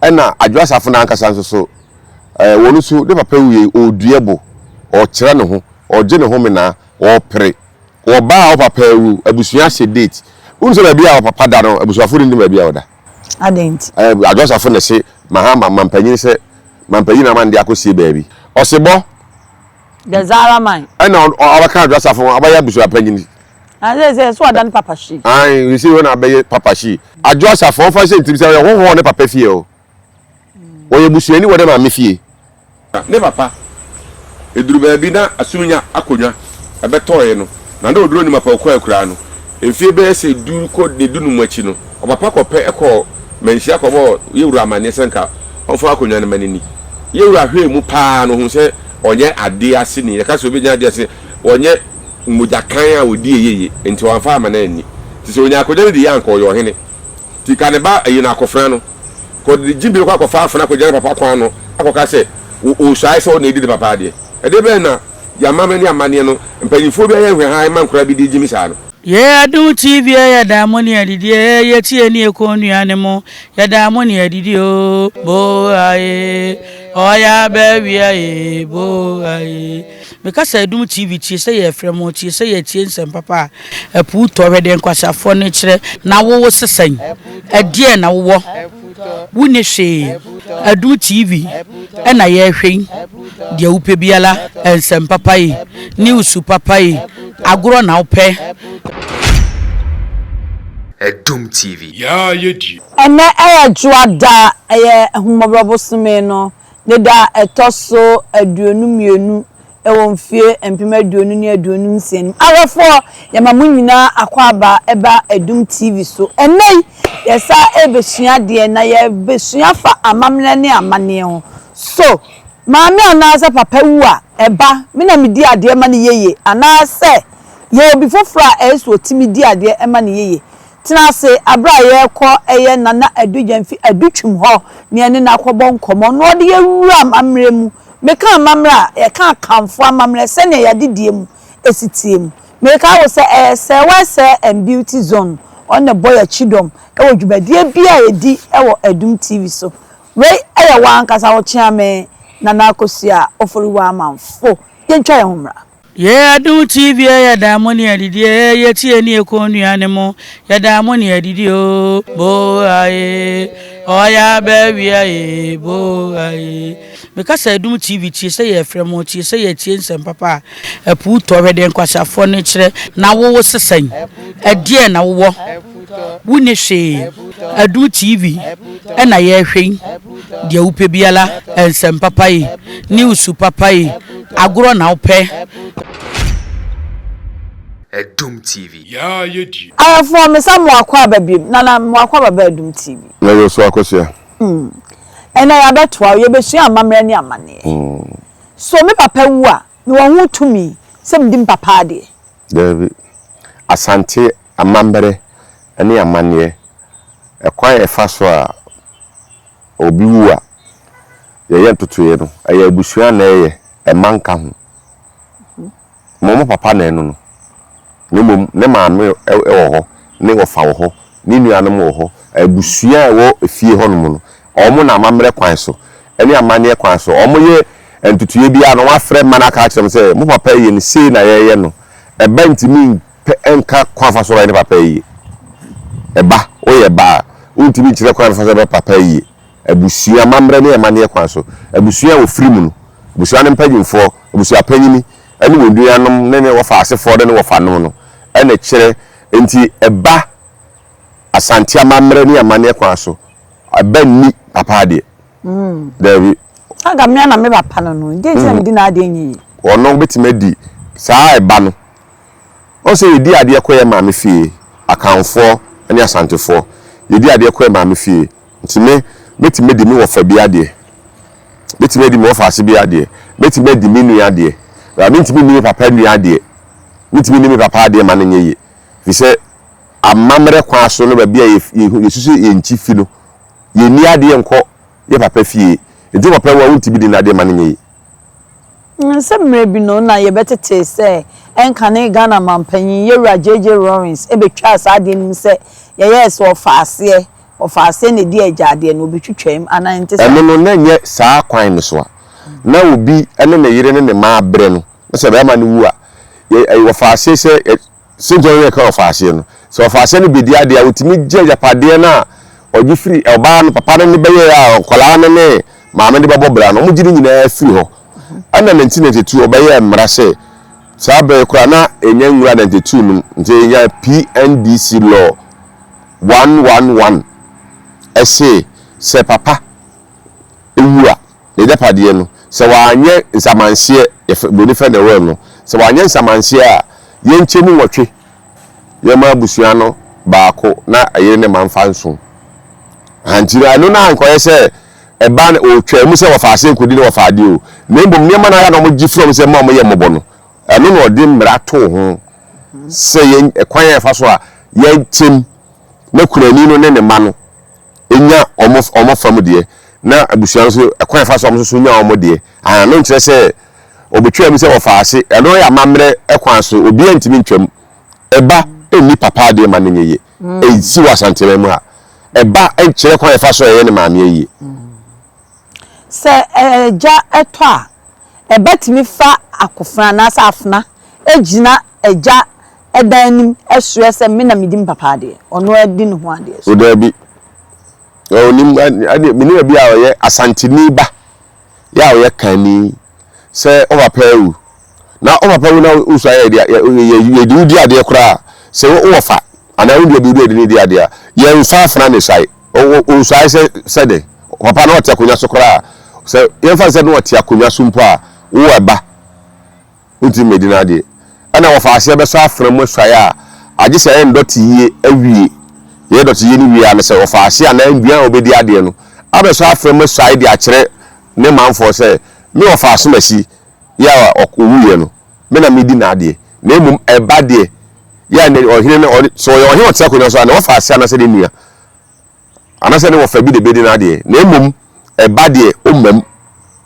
Ɛna Adwo Asafo no ankasa nso so, ɛɛ, wɔn nso, ne papa wuiɛ, ɔredua bo, ɔrekyerɛ ne ho, ɔregye ne ho menaa, ɔrepere. Ɔba a wo papa awu, abusua ahyɛ date. Wonim sɛ baabi a ɔpapa da no, abusuafoɔ no nnim baabi a ɔda. Adɛn nti? Ɛɛ, Adwo Asafo na ɛse Mahama mampanyin sɛ mampanyin na ama no de akɔsie baabi. Ɔsebɔ. The Zara man. Ɛna ɔbɛka Adwo Asafo ho, ɔbɛyɛ abusuapanyin. Na sɛ sɛ so ɔda ne papa hyi. Ae, sɛ wɔn na abɛyɛ papa hyi. Adwo Asafo ɔmfa nhyɛ ne tirim sɛ ɔyɛ hɔhoɔ wɔ ne papa fie o. Ɔyɛ busuani wɔ ne maame fie. Ne papa, ɛduru baabi na Asununya akonnwa ɛbɛtɔeɛ no, na na ɔduru Onimapa ɔkɔ akuraa no. Mfeɛ bɛyɛ sɛ du kɔ ne dunum akyi no, ɔpapa kɔpɛ kɔɔ Manhyia kɔbɔɔ Yɛwura amanneɛ sɛ nka ɔmfa akonnwa no ma no nni. Yɛwura hwɛɛ mu pa ara na ɔhuu sɛ ɔnyɛ adeɛ aseni. Yɛka sɛ obi nyɛ adeɛ aseni, ɔnyɛ mogya kann a ɔdi ɛyɛ yie, nti wamfa amma no anni. Nti sɛ ɔnya akonnwa no di yɛ a anka ɔyɛ ɔhene. Nti ka ne ba ayi no akofena no, kɔ de gye bi kɔ akɔfa afena akɔgyina ne papa kwan ano akɔka sɛ ɔresuae sɛ ɔno na ɛdi ne papa adeɛ. Ɛdeɛ bɛn na yɛn amammerɛ ne amanneɛ no mpanyimfoɔ bi ayɛ nhwɛhan ma nkwadaa bi de gyimi saa no? Yɛ adom TV ɛ yɛda mo ne adidi ɛ yɛ tie ne yɛ kɔn nua ne mo yɛda mo ne adidi o bo aye ɔya bɛ wia ye bo aye. Meka sɛ adum TV tie sɛ yɛ frɛ mo tie sɛ yɛ tie nsɛm papa a ɛpo tɔ hwɛ deɛ nkwaseafoɔ no kyerɛ na wo wo sesɛn ɛdeɛn na wowɔ wo ni hwee adum TV ɛna yɛhwɛ yi deɛ wopɛ biara nsɛm papa yi news papa yi agorɔ na wopɛ. Adum TV. Yaa yɛ die. Ɛnnɛ ɛyɛ Dwoada, ɛyɛ Ahummɔborɔ bosome no ne da a ɛtɔ so 22 wɔ mfie 2026 no mu. Ahwɛfoɔ, yɛma mo nyinaa akwaaba ba Adum TV so. Ɛnnɛ yi, yɛsan rebɛsua adeɛ na yɛrebɛsua afa amammerɛ ne amanneɛ ho. So maame anaasɛ papa wu a, ɛba me na medi adeɛ ma no yeye anaasɛ yɛwɔ obi foforɔ a ɛyɛ sɛ ɔtumi di adeɛ ma no yeye? Tena ase bere a yɛrekɔ ɛyɛ Nana Adu Gyamfi Adutwum hɔ na yɛne no akɔbɔ nkɔmmɔ na ɔde yɛn wura amammerɛ mu. Meka amammerɛ a, yɛka Akanfoɔ amammerɛ sɛnea yɛn adedie mu si teɛ mu. Mekae wo sɛ ɛyɛ Sɛɛwɛ Sɛɛ and Beauty Zone, ɔno na ɛbɔ yɛn akyidɔm wɔ dwumadie biara a yɛdi wɔ Adum TV so. Wei yɛ wo ankasa wo kyeame Nana Akosua Oforiwa Amanfo. Yɛntwa yɛn ho mmra. Yɛ adum TV ɛ yɛda mo ne adidi ɛ yɛ tie ne yɛ kɔn nua ne mo yɛda mo ne adidi o bo aye ɔya bɛ wia ye bo aye. Meka sɛ adum TV tie sɛ yɛ frɛ mo tie sɛ yɛ tie nsɛm papa a ɛpo tɔ hwɛ deɛ nkwaseafoɔ no kyerɛ na wo wo sesɛn ɛdeɛn na wowɔ wo ni hwee adum TV ɛna yɛhwɛ yi deɛ wopɛ biara nsɛm papa yi news papa yi agorɔ na wopɛ. Adum TV. Yaa yɛ die. Ahwɛfoɔ mesa mo akwaaba biom. Nana mo akwaaba ba Adum TV. Na yɛ so Akosua. Ɛnɛ yɛabɛtoa wo, yɛbɛsua amammerɛ ne amanneɛ. So me papa wu a, mewɔ ho tumi sɛ medi me papa adeɛ? Daabi. Asante amammerɛ ne amanneɛ, ɛkwan a ɛfa so a obi wu a yɛyɛ ntotoeɛ no, ɛyɛ abusua na ɛyɛ, ɛmma nka ho. Mmom papa na ɛno no. Na mmom ne maame wɔ hɔ, ne wɔfa wɔ hɔ, ne nuanom wɔ hɔ. Abusua a ɛwɔ fie hɔnom no, wɔn na amammerɛ kwan so ne amanneɛ kwan so, wɔyɛ ntotoeɛ biara na wɔafrɛ mma no aka akyerɛ wɔn sɛ, mo papa yɛ no sei na yɛyɛ no. Ɛba ntumi mpɛ nka kwan fa so ɔyɛ ne papa yie. Ɛba, woyɛ ba a, wontumi nkyerɛ kwan fa so bɛ papa yie. Abusua amammerɛ ne amanneɛ kwan so, abusua a wɔfiri mu no, abusua no mpanyimfoɔ, abusuapanyini ne wɔn nuanom ne ne wɔfa asefoɔ ne ne wɔfanom no na ɛkyerɛ. Enti ɛba Asante amammerɛ ne amanneɛ kwan so, ɛba nni papa adeɛ. Daabi. Anka me ara na me papa no no, deɛ nti na medi n'adeɛ nyɛ yie? Ɔno bɛtumi adi saa ɛba no. Ɔhu sɛ yɛdi adeɛ kɔ yɛn maame fie, Akanfoɔ ne Asantefoɔ, yɛdi adeɛ kɔ yɛn maame fie. Nti me, mɛtumi adi me wɔfa bi adeɛ, mɛtumi adi me wɔfa ase bi adeɛ, mɛtumi adi me nua adeɛ, but mentumi nni me papa nua adeɛ, mentumi nni me papa adeɛ ma no nyɛ yie. Firi sɛ amammerɛ kwan so no baabi a yɛsusu yɛn nkyi fi no, yɛnni adeɛ nkɔ yɛ papa fie. Nti wo papa wu a wontumi di n'adeɛ ma no nyɛ yie. Sɛ mmerɛ bi no na yɛbɛtetee sɛ ɛnkane Ghana manpanyin Yɛwura JJ Rawlings bɛtwaa saa adeɛ no mu sɛ yɛyɛɛ sɛ ɔfa aseɛ. ɔfa aseɛ na ɛdi agya adeɛ no, ɔbɛtwitwam anaa ɛnte saa? Ɛno no, na ɛnyɛ saa kwan no so a na obi ne ne yere ne ne mma abrɛ no, na sɛ barima no wu a, yɛ, ɛyɛ wɔfa aseɛ sɛ, ɛ, sɛnti ɔno yɛka wɔfa aseɛ no, sɛ wɔfa aseɛ no bɛdi adeɛ a, wɔtumi gye agyapadeɛ no a ɔgye firi ɔbaa no, papa no ne bɛyɛɛ a nkwadaa no ne maame de bɛbɔ bra no, wɔgye ne nyinaa firi hɔ. Ɛna 1992 ɔbɛyɛɛ mmara sɛ, saa berɛ koraa na ɛnya nwura 92 no mu, nti ɛnya PNDC law 111 ɛse sɛ papa wu a, n'agyapadeɛ no, sɛ wanyɛ nsamanseɛ, yɛfrɛ, buroni frɛ no will no, sɛ wanyɛ nsamanseɛ a, yɛnkyɛ mu nwɔtwe, yɛma abusua no baako na ɛyere ne ma mfa nson. Aha, nti no, ɛno na ankɔyɛ sɛ ɛba no, ɔtwaa mu sɛ wɔfa aseɛ nkɔdi na wɔfa adeɛ o, na mmom nneɛma no ara na wɔgye firi wɔn sɛ ma wɔyɛ mmɔbɔ no, ɛno na ɔde mmara too ho sɛ yɛn ɛkwan a yɛfa so a yɛnkyɛm na kunani no ne ne mma no nya wɔn wɔn fam deɛ, na abusua no nso ɛkwan ɛfa so a wɔn nso so nya wɔn deɛ. Ah, no nkyerɛ sɛ wɔbɛtwaa mu sɛ wɔfa ase. Ɛno yɛ amammerɛ kwan so, obiara ntumi ntwam. Ɛba nni papa adeɛ ma no nyɛ yie. Ɛnsi wɔ Asanteman mu ha. Ɛba nkyerɛ kwan ɛfa so a ɛyɛ ne maame ayie. Sɛ agya tɔ a, ɛba tumi fa akofena anaasɛ afena gyina agya dan anim srɛ sɛ me na medi me papa adeɛ, ɔno adi ne ho adeɛ so. O daabi, ɔnim ɛne menim obi a ɔyɛ Asanteni ba yɛ a ɔyɛ kanni sɛ wo papa awu na wo papa wu na wosua yɛ deɛ yɛde wo di adeɛ koraa sɛ wowɔ fa anaa wo nua bi wode ne di adeɛ a yɛmfa afena ne suae ɔsuae sɛ sɛ dɛn papa na ɔte akonnwa so koraa sɛ yɛmfa sɛ na ɔte akonnwa so mpo a wo ɛba Wontumi mmedi no adeɛ. Ɛna wɔfa aseɛ bɛsɔ afena mu asuaeɛ a, agye sɛ ɛyɛ ndɔte yie awie. Yɛyɛ dɔte yie no wie a, ne sɛ wɔfa aseɛ anaa nnuan a wɔbɛdi adeɛ no abɛsɔ afena mu asuae de akyerɛ ne manfoɔ sɛ, me wɔfa asomasi yi a ɔwuiɛ no, me na medi n'adeɛ. Na mmom ɛba deɛ, yɛ a ne ɔhene no, sɛ ɔyɛ ɔhene a ɔte akonnwa so a, na wɔfa aseɛ anaasɛ ne nua. Anaasɛ ne wɔfa bi na ɛbɛdi n'adeɛ, na mmom ɛba deɛ ɔmma mu,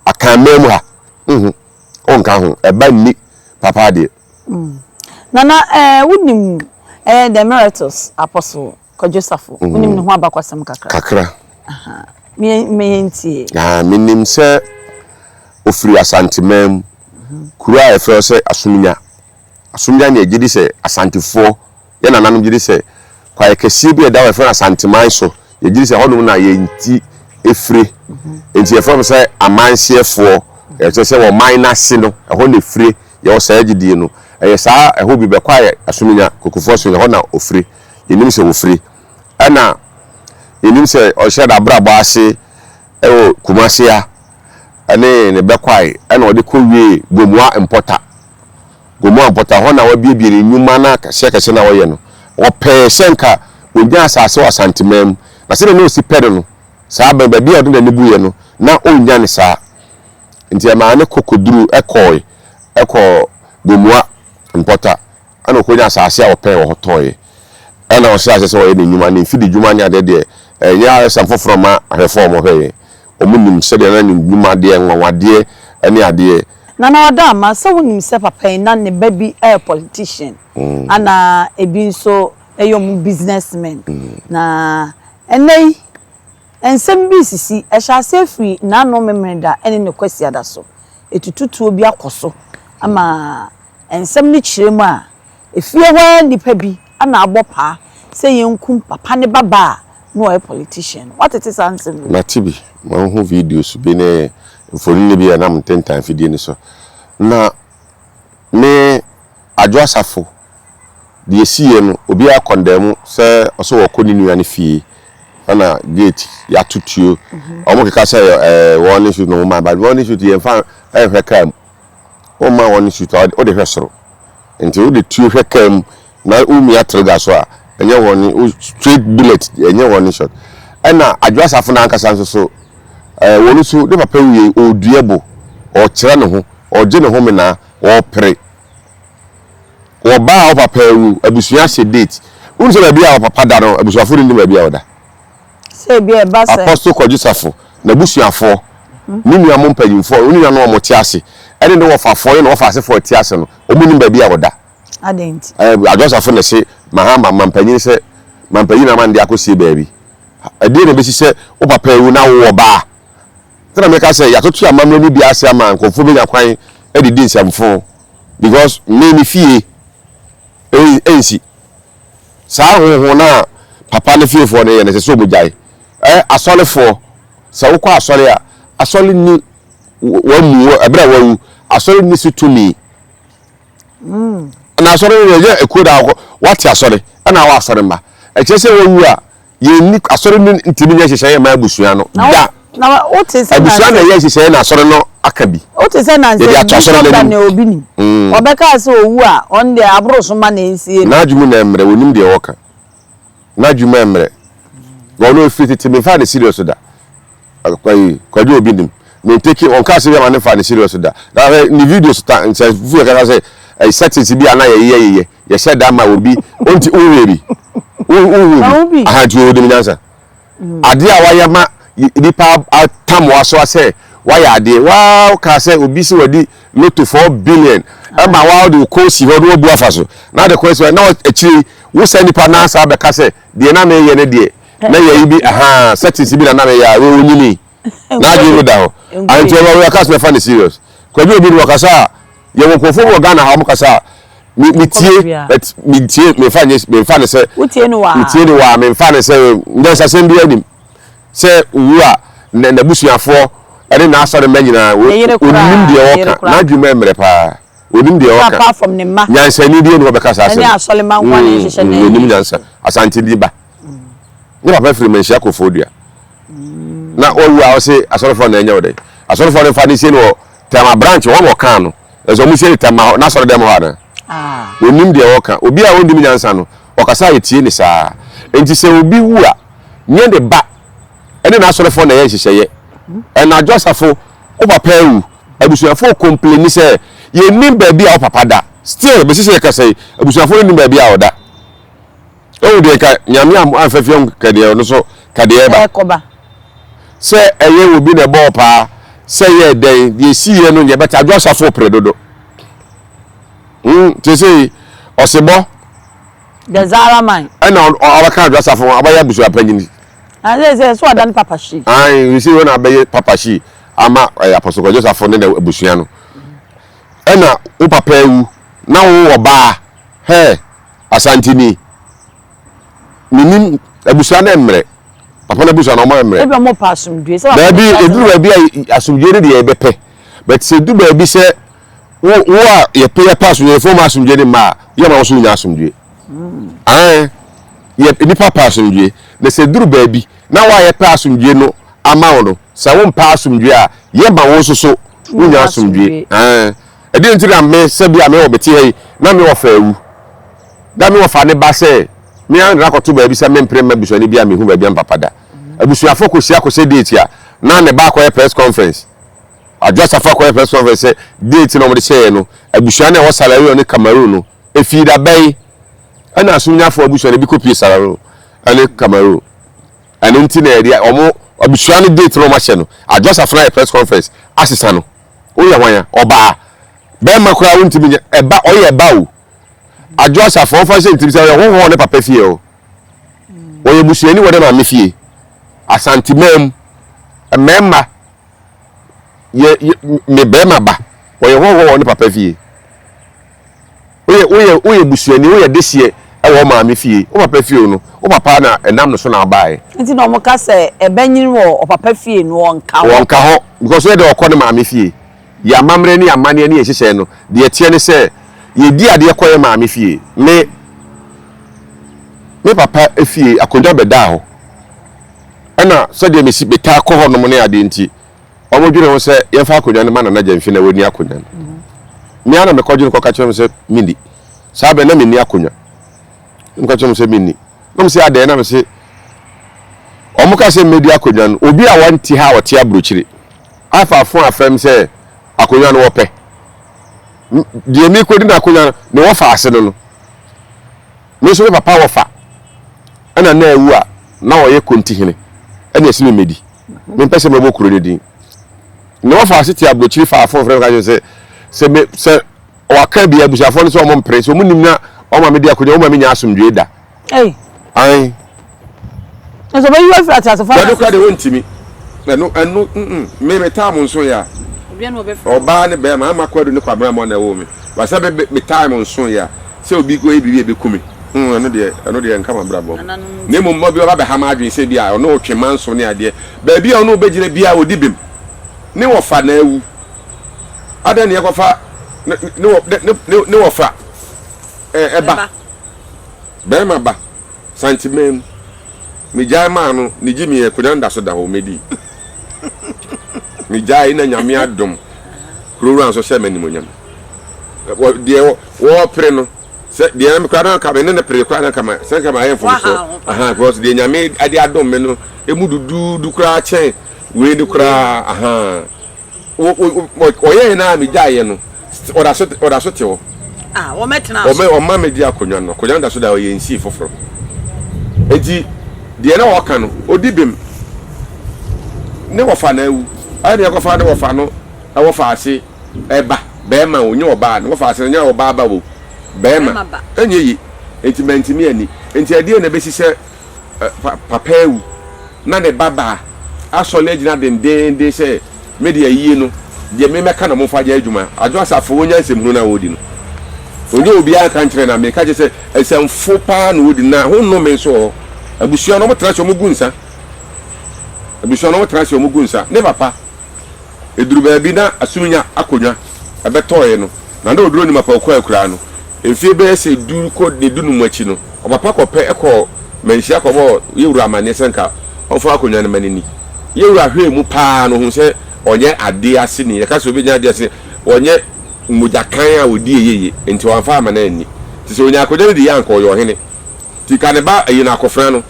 Akanman mu ha, nhu, ɔnka ho, ɛba nni papa adeɛ. Nana eh, wonim eh, the Emeritus Apostle Kwadwo Safo, wonim ne ho abakɔsɛm kakra? Kakra. Aha, me me yɛntie. Ah, menim sɛ ɔfiri Asanteman mu, kuro a yɛfrɛ hɔ sɛ Asomnya. Asomnya ne yɛgye di sɛ Asantefoɔ Yɛn nananom gye di sɛ kwaeɛ kɛseɛ bi a ɛda hɔ a yɛfrɛ no Asanteman so, yɛgye di sɛ ɛhɔnom na yɛn ti fire. Enti yɛfrɛ wɔn sɛ amanseɛfoɔ. Ɛkyerɛ sɛ wɔn man no ase no, ɛhɔ na ɛfire. Yɛwɔ saa gyidie no. Ɛyɛ saa ɛhɔ bi bɛkwaeɛ Asomenya, Kokofoɔ Asomenya, ɛhɔ na ɔfire. Yɛnim sɛ wɔfire. Ɛna yɛnim sɛ ɔhyɛɛ n'abrabɔ ase wɔ Kumasi ha ne ne bɛkwae ɛna ɔde kɔwiee Gomoa Mpɔta. Gomoa Mpɔtam hɔ na wabuebue ne nnwuma no akɛseakɛseɛ no a ɔyɛ no. Ɔpɛɛ sɛ nka ɔnya asase wɔ Asanteman mu, na sɛdeɛ na ɔsi pɛ no no, saa berɛ no, baabi a ɔde n'ani buiɛ no, na ɔnnya no saa. Nti ɛmaa ne kɔ kɔduruu, ɛkɔɔe, ɛkɔɔ Gomoa Mpɔta, ɛna ɔkɔnya asase a ɔpɛɛ wɔ hɔ tɔeɛ. Ɛna ɔhyɛɛ aseɛ sɛ ɔyɛ ne nnwuma, ne mfididwuma ne adeɛ deɛ, ɛnyɛ ayɛsɛm foforɔ mma ahwɛfoɔ a wɔhwɛ yɛn. Wɔnim sɛdeɛ na ne nnwuma deɛ, nwanwadeɛ ne adeɛ. Nana Ɔdaama, sɛ wonim sɛ papa yi na ne ba bi yɛ politician ana ebi nso yɛ ɔmo business men. Na ɛnnɛ yi nsɛm bi resisi, ɛhyɛ aseɛ firi Nano Memeneda ne ne Kwasiada so. Etututuo bi akɔ so ama nsɛm no kyerɛ mu a, efie hɔ ara nnipa bi na abɔ paa sɛ yɛnkum papa ne ba ba a na ɔyɛ politician no. Woatete saa nsɛm yi? Mate bi. Mahu videos bi ne mfonini bi a ɛnam ntentan afidie no so. Na me, Adwo Asafo, deɛ ɛsiiɛ no, obiara kɔndɛɛmo sɛ ɔsɛ ɔkɔ ne nua no fie ɛna gate yɛato tuo. Wɔn keka sɛ ɛɛ wɔn shoot na wɔn ma but wɔn shoot yɛnfa ɛnhwɛ kaa mu. Wɔn ma wɔn shoot a wɔde hwɛ soro. Nti wode tuo hwɛ kaa mu na womia trigger so a ɛnyɛ wɔn straight bullet ɛnyɛ wɔn shot. Ɛna Adwo Asafo no ankasa nso so ɛɛ wɔn nso ne papa wie ɔredua bo, ɔrekyerɛ ne ho, ɔregye ne ho menaa, ɔrepere. Wɔbaa a wo papa awu, abusua ahyɛ date. Wonim sɛ baabi a wo papa da no, abusuafoɔ no nnim baabi a ɔda. Sɛ ebi a ɛba sɛ. Apostle Kwadwo Safo, n'abusuafoɔ, ne nua mo mpanyinfoɔ, ne nuanom a wɔte ase, ɛne ne wɔfafoɔ ne ne wɔfaasefoɔ a ɛte ase no, wɔnnim baabi a ɔda. Adɛn nti? Ɛɛ, Adwo Asafo na ɛse Mahama mampanyin sɛ mampanyin na ama no de akɔsie baabi. Ɛdeɛn na ɛbɛsi sɛ wo papa awu na wowɔ ba a? Nti na meka sɛ yɛatoto amammerɛ no bi ase ama nkurɔfoɔ bɛnya kwan de di nsɛmfo because me me fie ɛnsi. Saa honhom no a papa no fiefoɔ no yɛ no ɛsɛ sɛ wɔn gyae. Ɛ asɔrefoɔ, sɛ wokɔ asɔre a, asɔre nni wɔamu ɛberɛ a wawu, asɔre nni so tumi. Na asɔre no deɛ ɛnyɛ ekuo da hɔ wate asɔre ɛna awɔ asɔre mma. Ɛkyerɛ sɛ wawu a yɛnni asɔre no ntumi nyɛ nhyehyɛeɛ mma abusua no da. Na wote sɛ Abusua na ɛyɛ nhyehyɛeɛ na asɔre no aka bi. Wote sɛ nansa Yɛde ato asɔre no anim. Daniel obi nim. Ɔbɛkaa sɛ owu a ɔno deɛ aboro so ma na ɛnsie no. N'adwene mu na ɛmmerɛ, ɔnim deɛ ɔreka. N'adwene mu ɛmmerɛ. Ɔno ɛfiri tete memfaa no serious da. Ayi Kwadwo obi nim. Me ntake ɔnka asɛm bi ama ne nfa ne serious da. Na hwɛ ne videos ta nsɛ fufu yɛ kasa sɛ ɛyi settings bi a na yɛyɛ yɛyɛ yɛhyɛ da ma obi ɔnti wohwɛ bi wohu bi aha nti onim nyansa. Adeɛ a wayɛ ma nipa atam waso asɛ wayɛ adeɛ waa kaa sɛ obi sɛ wadi loto 4 billion ɛma waa de kɔn si hɔ na wabu afa so na de kɔn si hɔ na akyire wo sɛ nipa na asa bɛka sɛ deɛ na meyɛ ne deɛ na yɛyi bi ahaa settings bi na na meyɛ a onyini n'adwene mu da hɔ anti ɔwɔ ɔwɔ kasa mɛfa ne serious kwadwo obi no wɔkasa a yɛwɔ nkurɔfoɔ bi wɔ Ghana ha wɔn kasa a me me tie but me tie me nfa nye me nfa ne sɛ wotie ne waa me tie ne waa me nfa ne sɛ nyansasɛm bi anim sɛ owu a na n'abusuafoɔ ɛne n'asɔre mma nyinaa onim deɛ ɔka n'adwene mu ɛmmerɛ paa onim deɛ ɔka nyansani bi ɛni wɔbɛka saa asɛm onim nyansa asante bi ba. Ne papa firi Manhyia Kofoɔdua. Na wawu a ɔse asɔrefoɔ na ɛnyɛ wo dɛn. Asɔrefoɔ no mfa no sie no wɔ Tema branch hɔ na ɔkaa no. Ɛsɛ ɔmo sie no Tema hɔ n'asɔre dɛm hɔ anaa? Onim deɛ ɔka. Obi a ɔnnim nyansa no, ɔkasa a yɛtie ne saa. Enti sɛ obi wu a, nyɛ ne ba ɛne n'asɔrefoɔ na ɛyɛ nhyehyɛeɛ. Ɛnadwo asafo, wo papa awu, abusuafoɔ kompleni sɛ yɛnnim baabi a wo papa da. Still, bɛsi sɛ yɛkasa yi, abusuafoɔ no nnim baabi a ɔda. Ehu deɛ nka nyame a amfa fie nka deɛ ɔno so ka deɛ ɛba. Ɛkɔba. Sɛ ɛyɛ obi na ɛbɔɔ paa sɛ yɛ dɛn deɛ esiiɛ no nyɛ bɛte adwo asafo pere dodo. Hmm te sɛ ɔsebɔ. The Zara man. Ɛna ɔbɛka adwo asafo ho abɛyɛ abusua panyin. Na sɛ sɛ so ɔda ne papa hyi. Ayi sɛ wɔn abɛyɛ papa hyi ama ɛyɛ apɔsɔ kwadwo asafo ne na abusua no. Ɛna wo papa awu na wo wɔ baa hɛɛ. Asanteni, menim abusua no mmerɛ. Papa no abusua no ɔmo mmerɛ. Ebi ɔmo pɛ asomdue. Sɛ Baabi eduru baabi a asomdue no deɛ yɛbɛpɛ. But sɛ edu baabi sɛ wo wo a yɛpɛ yɛpɛ asomdue yɛfɛ ɔmo asomdue no mma a yɛ ma wo so wonya asomdue. Ae yɛ nipa pɛ asomdue. Na sɛ eduru baabi na wo a yɛpɛ asomdue no ama wo no sɛ wo mpɛ asomdue a yɛ ma wo nso so wonya asomdue. Ae. Ɛdeɛn nti na me, sɛ bi a me wɔ mete ha yi, na me wɔfa awu, na me wɔfa ne ba sɛ me ara de no akɔto baabi sɛ mempere mma busuani bi a mehu baabi a me papa da. Abusuafoɔ kɔhyia kɔhyɛ date a, na ne ba akɔyɛ press conference. Adwo Asafo akɔyɛ press conference sɛ date na wɔde hyɛeɛ no, abusua no a ɛwɔ Sierra Leone ne Cameroon no, ɛfii da bɛn ɛna Asomnyafoɔ abusua no bi kɔpie Sierra Leone ne Cameroon. Ɛno nti na yɛde wɔn abusua no date na wɔahyɛ no, Adwo Asafo no ayɛ press conference asesa no. Woyɛ hwan a? Ɔbaa. Bɛrima koraa wontumi nyɛ ɛba ɔyɛ ɛba o. Adwo asafo ɔmfa nhyɛ ne tirim sɛ ɔyɛ hɔhoɔ ne papa fie o. Ɔyɛ busuani wɔ ne maame fie. Asanteman mu mmarima yɛ yɛ me bɛrima ba ɔyɛ hɔhoɔ wɔ ne papa fie. Woyɛ woyɛ woyɛ busuani, woyɛ dehyeɛ wɔ wo maame fie, wo papa fie no, wo papa na ɛnam ne so na wobaeɛ. Nti na wɔka sɛ ɛbɛnyini wɔ ɔpapa fie no wɔnka hɔ. Wɔnka hɔ because woyɛ dɛ ɔkɔ ne maame fie. Yɛn amammerɛ ne yɛn amanneɛ ne yɛn nhyehyɛeɛ no, deɛ ɛteɛ ne sɛ yɛdi adeɛ kɔ yɛn maame fie. Me me papa fie akonnwa bɛdaa hɔ ɛna sɛdeɛ mesi metaa kɔ hɔnom ne adeɛ nti, Wɔdwene ho sɛ yɛmfa akonnwa no ma Nana Gyamfi na wani akonnwa no. Me ara na mekɔdwene kɔka kyerɛ wɔn sɛ menni. Saa bɛ na menni akonnwa. Meka kyerɛ wɔn sɛ menni. Na wɔn sɛ adɛn na mese wɔn ka sɛ mmɛdi akonnwa no. Obi a wɔnte ha a ɔte aburokyire afa afo afɛm sɛ akonnwa no wɔpɛ. Deɛ mekɔdi no akonnwa no ne wɔfa ase no no. Me nso me papa wɔfa ɛna na awu a na ɔyɛ kontihene ɛna ɛsi me mmɛdi. Mempɛ sɛ mɛbɔ kuro no din. Na wɔfa ase te aburokyiri faa fon frɛ me ka kyerɛ sɛ sɛ me sɛ waka bi abusuafoɔ no sɛ wɔn mpere sɛ wɔn nim na wɔn ma me di akonnwa wɔn ma me nya asomdwoe da. Ei. Ae. Nso ɔbɛyi wo afiri ateasefo Ɛno asase koraa so. deɛ wɔntumi. Ɛno ɛno mm me me time nso yɛ a. Obiara na ɔbɛfrɛ wo. Ɔbaa ne bɛrima ama kwadu ne kwabena mɔ na ɛwoo me. Ba sɛ me me time nso yɛ a sɛ obi kɔyɛ biribi a ɛbɛku me. Mm ɛno deɛ ɛno deɛ nka m'abrabɔ ho. Nananom Na nti. mmom obi ɔba bɛha m'adwene sɛ bi a ɔne ɔtwe manso ne adeɛ. Baabi a ɔne ɔbɛgyina biara ɔdi bem. Ne wɔfa na awu. Adɛn na yɛkɔfa ne ne ne ne ne wɔfa ɛba. Ɛba. Bɛrima ba. Santeman mu. Megyae maa no, ne gyimi akonnwa no da so da hɔ, medii. Megyae na Nyame adom, kuro wura nso hyɛɛ me animuonyam. Deɛ wɔpere no, sɛ deɛ na mekora na nka me ne no pere koraa na nka ma, sɛ nka mayɛ mfomsoɔ. Aha, because deɛ Nyame de adom me no, emu duduudu koraa kyɛn wei no koraa, aha. Ɔyɛɛ no a megyaeɛ no, ɔda so ɔda so te hɔ. Ah, wɔmɛtena so. Ɔmɛ ɔma mɛdi akonnwa no, akonnwa no da so da hɔ, yɛ nsii foforɔ. Enti deɛ na ɔka no, ɔdi bem. Ne wɔfa na awu. Ayɛ ne ɛkɔfa ne wɔfa no ɛwɔ faase ɛba bɛrima o, nyɛ ɔbaa ne wɔfa ase no nyɛ ɔbaa ba o, bɛrima ɛnyɛ ye. Enti mantumi ani. Enti ɛdeɛ na ɛbɛsi sɛ papa awu na ne babaa asɔre agyina dendeenden sɛ, Me deɛ ayie no, deɛ me mɛka na momfa nyɛ adwuma. Adwo Asafo, wonya nsɛmhunu no a wɔredi no. Ɔnyɛ obiara nka nkyerɛ na meka kyerɛ sɛ nsɛmfo paa na wɔredi na ho nnome nso wɔ hɔ. Abusua no wɔtena ase wɔgu nsa. Abusua no wɔtena ase wɔgu nsa. Ne papa Ɛduru baabi na Asuminya akonnwa bɛtɔeɛ no, na na ɔduru Onimapa ɔkɔɔ akuraa no. Mfeɛ bɛyɛ sɛ du kɔ ne dunum akyi no, ɔpapa kɔpɛ kɔɔ Manhyia kɔbɔɔ Yɛwura amanneɛ sɛ nka ɔmfa akonnwa no ma no nni. Yɛwura hwɛɛ mu pa ara no, ɔhuu sɛ ɔnyɛ adeɛ aseni. Yɛka sɛ obi nyɛ adeɛ aseni a, ɔnyɛ mogyakan a ɔdi ɛyɛ yie, nti wamfa amma no anni. Nti sɛ ɔnya akonnwa no di yɛ a, anka ɔyɛ ɔhene. Nti ka ne ba ayi no akofena no.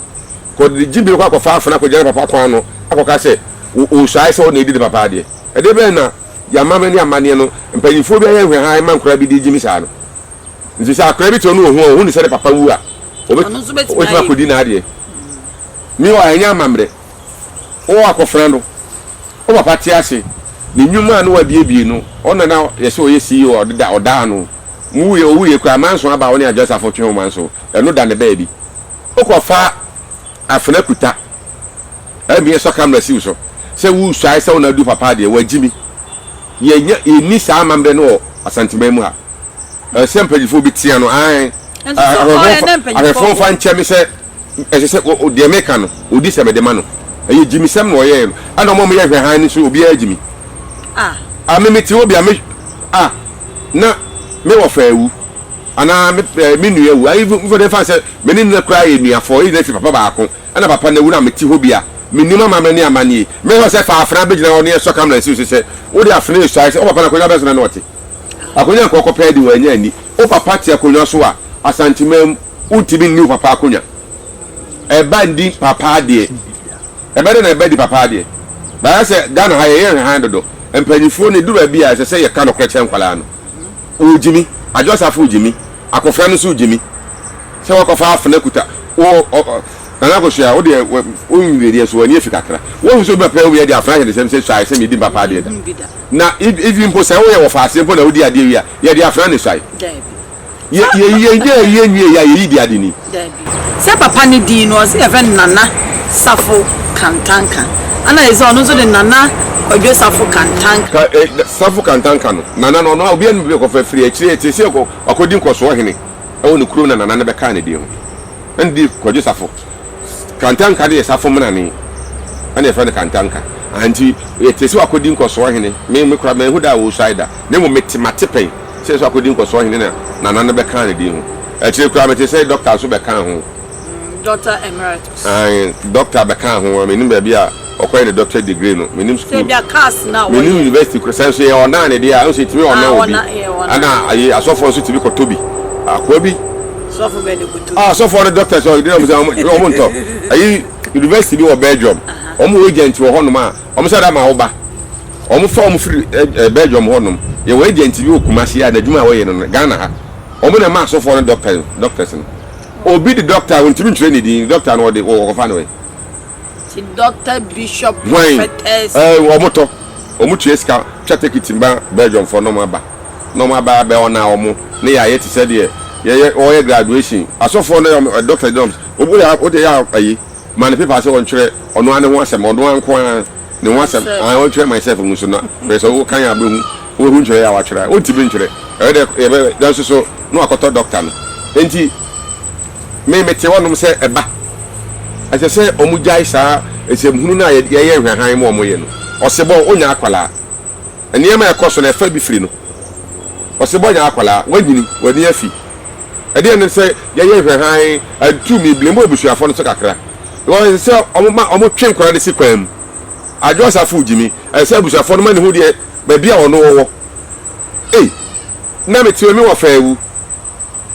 Kɔ de gyimii kɔ akɔfa afena akɔgyina ne papa kwan ano akɔka sɛ ɔresuae sɛ ɔna edi ne papa adeɛ. Ɛdeɛ bɛn na yɛn amammerɛ ne amanneɛ no mpanyinfoɔ bi ayɛ nhwɛhan ma nkwadaa bi de gyimi saa no? Nti sɛ akwadaa bi te hɔ na ɔhu a, ɔhu no sɛ ne papa wu a, ɔbɛtumi akɔdi n'adeɛ. Meanwhile, ɛnyɛ amammerɛ. Wowɔ akɔfena no, wo papa te ase, ne nnwuma a na wabiebie no, ɔna na yɛsɛ ɔyɛ CEO a ɔdeda ɔda ano. Muwuiɛ, ɔwuiɛ koraa, manso aba a wo ne Adwoa Safo twe ho manso, ɛno da ne baabi. Wokɔfa afena kuta ɛmi ɛsɔ camera siw so sɛ wosuae sɛ wo na adu papa adeɛ wagyimi. Yɛnya yɛnni saa amammerɛ no wɔ Asanteman mu ha. Ɛsɛ mpanyinfoɔ bi tea no ae. Ahwɛfoɔ mfa nkyɛ me sɛ ɛsɛ sɛ deɛ meka no ɔdi sɛ mede ma no. Ɛyɛ gyimisɛm na ɔyɛɛ no. Ɛna ɔmo a wɔyɛ hwɛhan no nso obiara gyimi. Ah me mete hɔ bi a me ah na me wɔfa awu. Anaa me eh, me nua wu. Ayi mfa de fa sɛ me ne nua koraa yɛ nuafo, yɛn nyinaa fi papa baako. Ɛna papa no awu na mete hɔ bi a, mennim amammerɛ ne amanneɛ. Mɛhwɛ sɛ fa afena bɛgyina hɔ na yɛsɔ kamera nsi wo so sɛ wode afena resuae sɛ wo papa no akonnwa bɛn so na na ɔte. Akonnwa nka ɔkɔpɛ adi wannya anni. Wo papa te akonnwa so a, Asanteman mu, wontumi nni wo papa akonnwa. Ɛba nni papa adeɛ. Ɛbɛ dɛn na ɛba di papa adeɛ? Bayɛ sɛ Ghana ha yɛyɛ nhwɛhan dodo. Mpanyifoɔ no, ɛduru baabi a ɛsɛ sɛ yɛka nokorɛ kyerɛ nkwadaa no. Ogyimi, Adwo Asafo ogyimi, Akofena no nso ogyimi. Sɛ wakɔfa afena kuta wo ɔ Nana Akosua, wo deɛ wo nwie deɛ so w'ani afi kakra. Woahu sɛ obi papa awu yɛ de afena ahyɛ ne nsam sɛ suae sɛ medi mpapa adeɛ da. Na even mpo sɛ woyɛ wɔfaaseɛ mpo na wodi adeɛ wie a, yɛde afena na esuae. Yɛ yɛ yɛnyɛ ayie nwie yɛ a yɛyi di ade ni. Dabi. Sɛ papa no din no ɔse yɛfrɛ no Nana Safo Kantanka ɛna yɛsɛ ɔno nso de Nana Kwadwo Safo Kantanka. Ka eh, Safo Kantanka no, Nana no ɔno a obiara nim baabi a ɔkɔfa firi akyire yɛtee sɛ ɔkɔ wakɔdi nkɔsoɔ hene ɛwɔ ne kurom na Nana no bɛkaa ne din ho ɛna di Kwadwo Safo Kantanka no yɛ Safo menane ɛna yɛfrɛ no Kantanka ah nti yɛtee sɛ wakɔdi nkɔsoɔ hene me me koraa manhu da a ɔresuae da na mmom mete mate pɛn sɛ sɛ wakɔdi nkɔsoɔ hene na Nana no bɛkaa ne din ho. Akyire koraa metee sɛ dɔkta nso bɛkaa ho. Doctor Emeritus. Ae, dɔkta bɛkaa ho. Mennim baabi a ɔkɔyɛ ne doctorate degree no. Mennim Sɛ sukuu. ebia cars no a Mennim wɔyɛ. university koraa. Sɛ nso yɛ ɔnaa ne deɛ a, ɛnso yɛtumi Ah, ɔna obi. ɔna, yɛ ɔna. Ɛna ayi asɔfoɔ nso tumi kɔtɔ bi. Akoa bi. Sɔfo bɛn na ɛkɔtɔ bi? Ah, asɔfoɔ no doctors ɔ, wɔn sɛ wɔn ntɔ. Ayi university bi wɔ Belgium. Wɔn wɔ agent wɔ hɔnom a, wɔn sɛ da ma wo ba. Wɔn fa wɔn firi Belgium hɔnom. Yɛwɔ agent bi wɔ Kumasi a n'adwuma a wɔyɛ no no, Ghana ha. Wɔn na ɛma asɔfoɔ no doctor no, doctors no. Obi de doctor a ontumi ntwerɛ ne din, doctor no ɔde wɔkɔfa no ɛ. Ti doctor, bishop, Hwan? prophetess. Ɛɛ wɔn tɔ, wɔn tua sika twa tekiti ma Belgium foɔ na wɔn aba, na wɔn aba abɛ ɔna wɔn ne yɛ ayɛ te sɛ deɛ yɛyɛ wɔyɛ graduation. Asɔfoɔ no yɛ wɔn doctor de wɔn, obi yɛ o de yɛ ayi. Ma no paper sɛ ɔntwerɛ ɔno ara ne ho asɛm, ɔno ara nko ara ne ho asɛm. Myself. Ah, ɔntwerɛ myself ngu so na hwɛ sɛ wokan a wobɛhu, wobɛhu ntwerɛeɛ a watwerɛ a. Ɔntumi ntwerɛ. Ɛyɛ dɛ yɛbɛ, nanso so na wakɔtɔ doctor no. Enti me mete hɔnom sɛ ɛba. Ɛsɛ sɛ wɔgyae saa nsɛmhunu no a yɛyɛ nhwɛhan ma wɔyɛ no. Ɔsebɔ, ɔnyɛ akwadaa. Nneɛma a ɛkɔ so no, ɛfa bi firi no. Ɔsebɔ nyɛ akwadaa, wanyini, w'ani afi. Ɛdeɛn ne sɛ yɛyɛ nhwɛhan atu me blame abusuafoɔ no so kakra. Because ɛsɛ sɛ wɔn ma wɔn twe nkwadaa no si kwan mu. Adwo Asafo gyimi, ɛsɛ sɛ abusuafoɔ no ma ne ho deɛ baabi a ɔno wɔwɔ. Ei, na me te me wɔfa awu.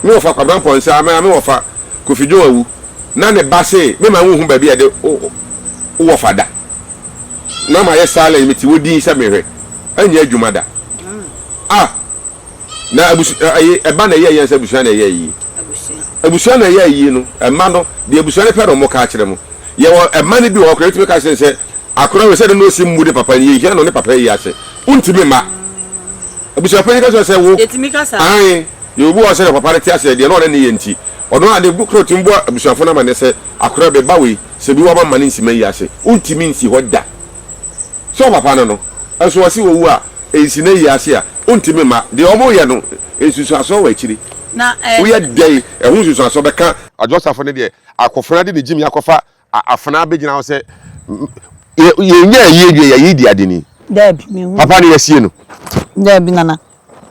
Me wɔfa Kwabena Mpɔnsa, me me wɔfa Kofi Dwon awu. Na ne ba se me ma nhu baabi a yɛde wo wɔfa da. Na ma yɛ silent me te wɔ din sɛ mehwɛ. Ɛnyɛ adwuma da. Ah! Na abusu ɛyi ɛba na ɛyɛ yɛn sɛ abusua na ɛyɛ ayie. Abusua na ɛyɛ ayie no ɛma no deɛ abusua no pɛ na wɔn ka akyerɛ mo. Yɛwɔ ɛma no bi wɔ hɔ koraa yɛtumi ka kyerɛ sɛ akora wei sɛ ne na osi mmu ne papa no yɛhia no ne papa yi ase. Wontumi mma. Abusua panyin ka kyerɛ sɛ wo. Yɛtumi ka saa. Ae yɛwɔ bi wɔ hɔ sɛ ne papa no te ase deɛ na ɔne ne yɛ nti ɔno ade koro tumi bɔ abusuafo no amanneɛ sɛ akora me ba wei sɛ bi wɔ ma mma no nsi ma yi ase. Wontumi nsi hɔ da. Sɛ ɔpapa no no nso ɔse owu a nsi n'ayi ase a ontumi mma. Deɛ ɔmo yɛ no nsunsuansoɔ wɔ akyiri. Woyɛ dɛn ɛho nsunsuansoɔ bɛka. Adwo Asafo no deɛ akofena de ne gyimi akɔfa afena abɛgyina hɔ sɛ yɛnyɛ ayie nwie yɛyi di ade ni. Daabi mehu. Papa no yɛsie no. Daabi nana.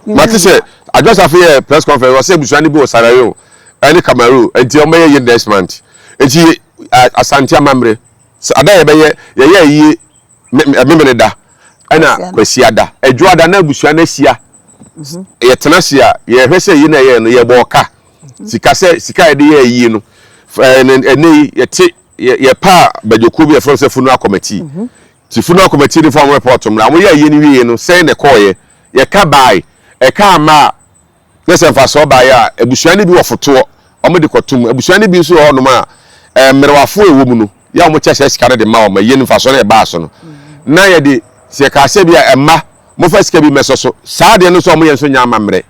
Mate sɛ Adwo Asafo yɛ press conference ɔsɛ abusua no bi wɔ Sierra Leone ɛne Cameroon nti ɔmo bɛyɛ yie next month nti Asante amammerɛ Sɛ ada a yɛbɛyɛ yɛyɛ ayie Memeneda ɛna Kwasiada. Adwoada na abusua no ahyia. Yɛtena ase a yɛhwɛ sɛ ayie no a yɛyɛ no yɛbɔ ɔka. Sika sɛ sika a yɛde yɛ ayie no ɛnɛ yi yɛte yɛpa badwokuo bi yɛfrɛ no sɛ funeral committee. Ti funeral committee no fa wɔn report mmra. Wɔyɛ ayie no wieɛ no sɛn na ɛkɔɔyɛ. Yɛka bae ɛka amma a Na sɛ mfasoɔ baeɛ a, abusua no bi wɔ fotoɔ, wɔde kɔto mu. Abusua no bi nso wɔ hɔnom a, eh, mmerewafoɔ a ɛwɔ mu no, yɛ a wɔkyɛ saa sika no de ma wɔn, ɛyɛ no mfasoɔ no a ɛbaa so no. Na yɛde, sɛ yɛkaa sɛ bi a, mma, momfa sika bi mmɛsɔ so. Saa adeɛ no nso a wɔyɛ nso nyɛ amammerɛ.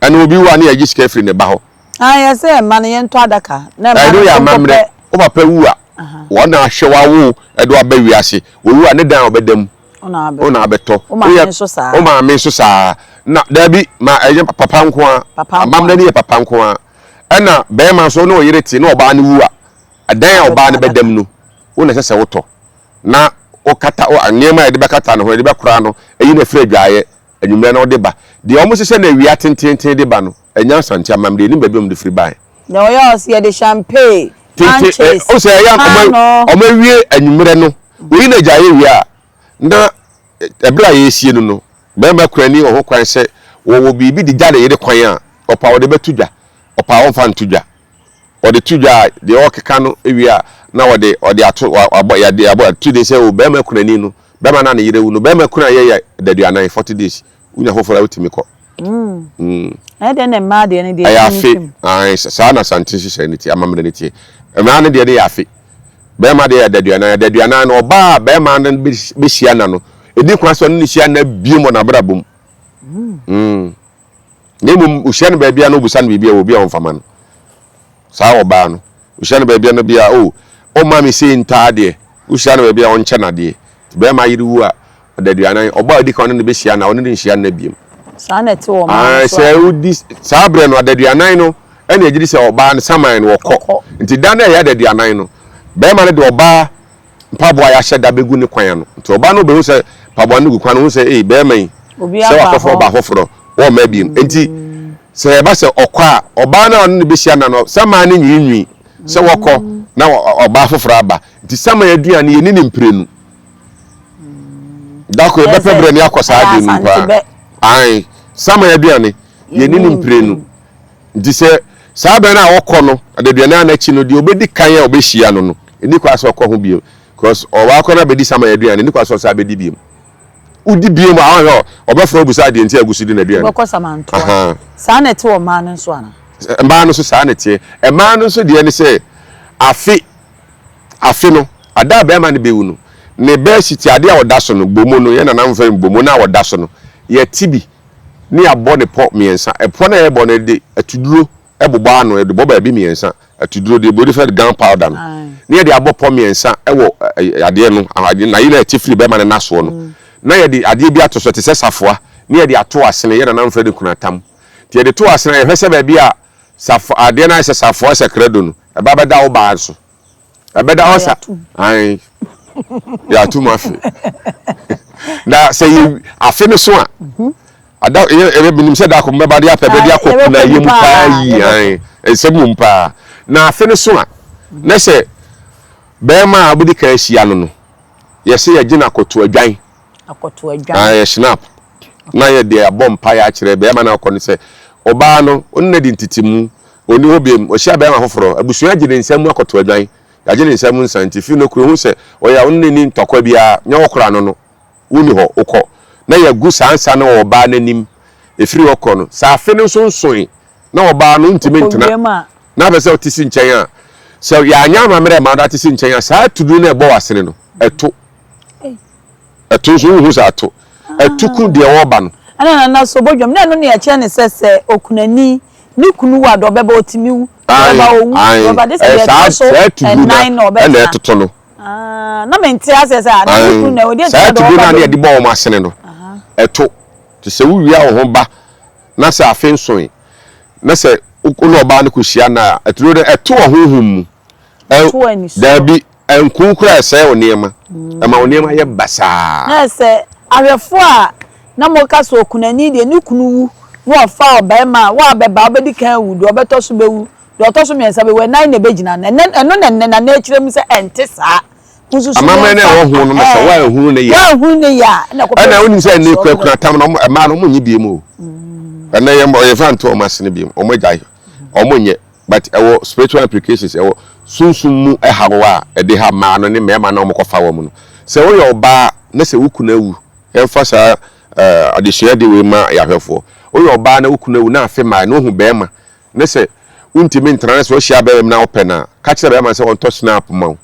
Ɛno obi wu a, na yɛgye sika afiri ne ba hɔ. Ah, yɛsɛ mma no yɛntɔ adaka. Na mma Ɛno no yɛ nso amammerɛ. nkɔpɛ. Wo papa wu a, wɔn na ahwɛ wo awo wo de wo aba wiase. Wɔwu a, ne dan a ɔbɛda mu. Wo na abɛtɔ. Wo maame nso saa. Wo maame nso saa. Na daabi ma ɛyɛ papa nko ara. Amammerɛ no yɛ papa nko ara. Ɛna bɛrima nso ne ɔyere te na ɔbaa no wu a, ɛdan a ɔbaa no bɛda mu no, wo na ɛsɛ sɛ wotɔ. Na wokata nneɛma a yɛde bɛkata ne ho, yɛde bɛkora no, ɛyi na ɛfiri adwaeɛ anwummerɛ na wode ba. Deɛ wɔhyehyɛ no awia tententen de ba no, ɛnyɛ Asante amammerɛ, yɛnnim baabi a wɔde firi baeɛ. Deɛ wɔyɛ ɔsɛ yɛde champagne, Tete manches, ɛ ɔsɛ ɛyɛ ɔmo paanoo. ɔmo awie anwummerɛ no, oyi na adwaeɛ wie a, na ɛberɛ a yɛresie no no, barima kurani wɔ ho kwan sɛ wɔwɔ biribi de gya ne yere kwan a, ɔpɛ a ɔde bɛto dwa, ɔpɛ a ɔmfa nto dwa. Ɔde to dwa a, deɛ ɔrekeka no wie a, na ɔde ɔde ato wabɔ yɛde abɔ ato din sɛ o barima kunani no, barima no a ne yere awu no, barima kuna yɛ yɛ adaduanan, 40 days, wonya foforɔ a wotumi kɔ. Mm. Ɛyɛ dɛn na mmaa deɛ no deɛ Ɛyɛ ɛtumi afe. twam? Ae, saa na Asante nhyehyɛe no te, amammerɛ no teɛ. Mmaa no deɛ no yɛ afe. Barima deɛ yɛ adaduanan. Adaduanan no, ɔbaa a barima no bɛhyia nna no, ɛnni kwan sɛ ɔne no hyia nna biom wɔ n'abrabɔ mu. Mm. Na mmom, ɔhyia no baabi a na ɔbusa no biribi a, obi a ɔmfa ma no. Saa ɔbaa no, wohyia no baabi a na bi a, oh, ɔmma me sei ntɔ adeɛ. Wohyia no baabi a ɔnkyɛ no adeɛ. Nti bɛrima yere wu a, ɔda aduanan. Ɔbaa a ɔdi kan ɔne no bɛhyia nna, ɔne no nhyia nna biom. Saa na ɛte wɔ mmaa no so Sɛ anaa? wodi saa berɛ no, adaduanan no, ɛna ɛgye di sɛ ɔbaa no saman no ɔkɔ. Nti da no a ɛyɛ adaduanan no, bɛrima no de ɔbaa mpaboa a yɛahyɛ da bɛgu ne kwan ano. Nti ɔbaa no bɛhu sɛ mpaboa no gu kwan no, ɔhu sɛ ei, barima yi, Obi sɛ aba wakɔfa hɔ. ɔbaa foforɔ, wɔmma bio. Nti sɛ ɛba sɛ ɔkɔ a, ɔbaa no a ɔne no bɛhyia nna no, saman no nwiinwii sɛ wɔkɔ na ɔbaa foforɔ aba. Nti saman aduane, yɛnni no mprenu. Da koro yɛbɛpɛ berɛ ne akɔ saa adeɛ no mu paa. Ae, saman aduane, yɛnni no mprenu. Nti sɛ saa bɛn a ɔkɔ no, adaduanan no akyi no, deɛ ɔbɛdi kan a ɔbɛhyia no no, ɛni kwa sɛ ɔkɔ ho bio. Because ɔwɔ akɔ no abɛdi saman aduane, ɛni kwa sɛ ɔsan abɛdi bio. Wodi bio mu a, ɔhwɛ ɔbɛfrɛ wo bisa adeɛ nti a agu so di n'aduane. Wobɛkɔ samantoa. Saa na ɛte wɔ mmaa no nso anaa? Mmaa no nso saa na ɛteɛ. Mmaa no nso deɛ ne sɛ, afe, afe no, ada a bɛrima no bɛwu no, ne bɛɛhyiti, adeɛ a ɔda so no, bomo no, yɛn nananom frɛ no bomo no a ɔda so no, yɛte bi. ne yɛabɔ ne pɔ mmiɛnsa. Ɛpɔ no a yɛbɔ no, yɛde atuduro bobɔ ano, yɛde bɔ baabi mmiɛnsa. Atuduro, deɛ oburoni frɛ no gun powder no. na yɛde abɔ pɔ mmiɛnsa wɔ adeɛ no, n'ayi no a ɛte firi bɛrima no nasoɔ no, na yɛde adeɛ bi ato so te sɛ safoa, na yɛde ato asene, yɛn nananom frɛ no kunatam. Nti yɛde to asene a, yɛhwɛ sɛ baabi a safo adeɛ no ayɛ sɛ safoa sɛ krado no, ɛba bɛda wo baa so. Ɛbɛda hɔ sa, ae, yɛato mu afe. Na sɛ yɛ afe no so a, ada yɛ yɛ menim sɛ da ko mɛba de apɛ bɛde akɔ kuna yɛ mu paa yi, ae, nsɛm wɔ mu paa. Na afe no so a, na sɛ bɛrima a wobɛdi kan ahyia no no, yɛsɛ yɛgye no akɔto adwan. Akɔto adwan. Ae, yɛ snap. Na yɛde abɔ mpaeɛ akyerɛ bɛrima no akɔ no sɛ, ɔbaa no, ɔne no adi ntetemu, ɔnni hɔ biom, ɔhyia bɛrima foforɔ, abusua gye ne nsa mu akɔto adwan, yɛagye ne nsa mu nsa nti, firi no kuro hu sɛ ɔyɛ a ɔne no nni ntɔkwa biara, nyɛ wo kora no no, wonni hɔ, wokɔ na yɛagu saa nsa no wɔ ɔbaa no anim, ɛfiri hɔ kɔ no, sɛ afe no nso nsoe na ɔbaa no ntumi ntena na apɛ sɛ ɔte si nkyɛn a, sɛ yɛanyɛ amammerɛ ma ɔde ate si nkyɛn a, saa tuduru no a ɛbɔ w'asene no, ɛto. Ɛto nso wonhu sɛ ato. Ɛto ku deɛ ɔreba no. Ɛna nana so bɔdwam na ɛno na yɛkyerɛ ne sɛ sɛ okunani ne kunu wu a deɛ ɔbɛba ɔtumi wu deɛ ɔbɛba ɔwu deɛ ɔbɛba de sɛ deɛ ɛtɔ so ɛnan na ɔbɛtena. Ɛna ɛtoto no. Na mente aseɛ sɛ na ne kunu na ɛwɔ deɛ nti na deɛ ɔba bɛwu. Saa tudu no a na yɛde bɔ wɔn asene no ɛto te sɛ wowia wo ho ba na sɛ afe nsoe na sɛ wo ne ɔbaa no kɔhyia no a ɛturo no ɛto wɔ honhom mu. Daabi, ɛnko koraa ɛsɛe wo nneɛma. Ɛma wo nneɛma yɛ basaa. Na sɛ ahwɛfoɔ a na moka sɛ okunani deɛ ne kunu wu na ɔfa ɔbarima a, wo a bɛba wobɛdi kan awu, deɛ ɔbɛtɔ so bɛwu, deɛ ɔtɔ so mmiɛnsa bɛwu, ɛnan na ɛbɛgyina no. Ɛnɛ, ɛno na ɛnnɛ Nana ɛkyerɛ mu sɛ ɛnte saa. Monsusu Amammerɛ no a yɛmfa ɛwɔ ho no na sɛ ɛhɛn, woanhunu no yɛ a. woanhunu no yɛ a, ɛna ɛkɔpɛ Ɛna wonim sɛ ɛnnɛ nsunsuansoɔ kurakura brɛ. tam no, mmaa no wɔnnye biom o. Ɛnnɛ yɛmmɔ, yɛmfa nto wɔn asene biom, wɔagyae, wɔnyɛ. But ɛwɔ spiritual implications, ɛwɔ sunsum mu haw a ɛde ha mmaa no ne mmarima no a wɔkɔfa wɔn no. Sɛ woyɛ ɔbaa na sɛ wo kunu awu, yɛmfa saa eh, adesua de wei ma yɛahwɛfoɔ. Woyɛ ɔbaa na wo kunu awu na afe mmae na wohu barima na sɛ wontumi ntena na sɛ woahyia barima bi na wopɛ no a, ka kyerɛ barima no sɛ ɔntɔ snap ma wo.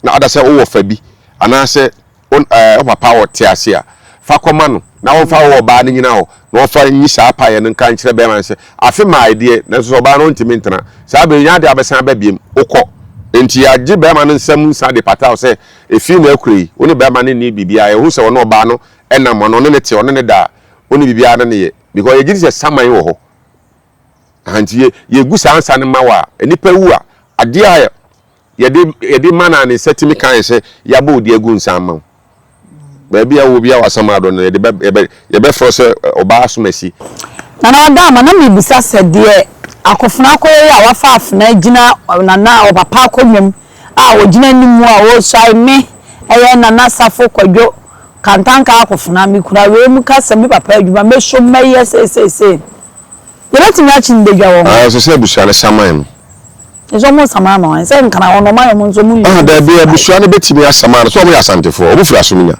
Na ada sɛ wowɔ fa bi anaasɛ wo ɛɛ wo papa wɔ te ase a, fa kɔma no na wɔmfa wo ɔbaa no nyina hɔ na wɔmfa nyi saa apaeɛ no nka nkyerɛ bɛrima no sɛ afe maae deɛ nanso sɛ ɔbaa no ɔntumi ntena saa bere nyɛ adeɛ a wobɛsan aba biom wokɔ. Enti yɛagye bɛrima no nsam nsa de pata wo sɛ ɛfiri na akura yi wo ne bɛrima no nni biribiara yɛhu sɛ ɔne ɔbaa no nam ɔno ɔne no te ɔne no da a ɔnni biribiara ne no yɛ because yɛgye di sɛ saman wɔ hɔ. Aha nti yɛ yɛgu saa nsa no ma wo a nnipa wu a adeɛ a Yɛde yɛde ma no a ne nsa tumi ka yɛ sɛ yɛabɔ odi agu nsa ama wo. Baabi a wɔ bi a wasam adɔ no yɛde bɛ yɛbɛ yɛbɛfrɛ sɛ ɔbaa asomasi. Nana Ɔdaama na mebisa sɛ deɛ akofena akɔyɛ yi a wafa afena agyina Nana ɔpapa akonnwa mu a ɔgyina anim a ɔresuae me ɛyɛ Nana Safo Kwadwo Kantanka akofena mekura wei mu ka sɛ me papa adwuma mɛsom mɛyɛ seeseesei. Yɛbɛtumi akye no badwa wɔ ho. Ah, ɛsɛ sɛ abusua no saman no. Ɛsɛ sɛ wɔn saman no, ɛsɛ nkran hɔ no wɔn ayɛ wɔn nso wɔn Ah, daabi, abusua no bɛtumi asaman no, sɛ wɔn yɛ Asantefoɔ, wɔn firi Asomnya.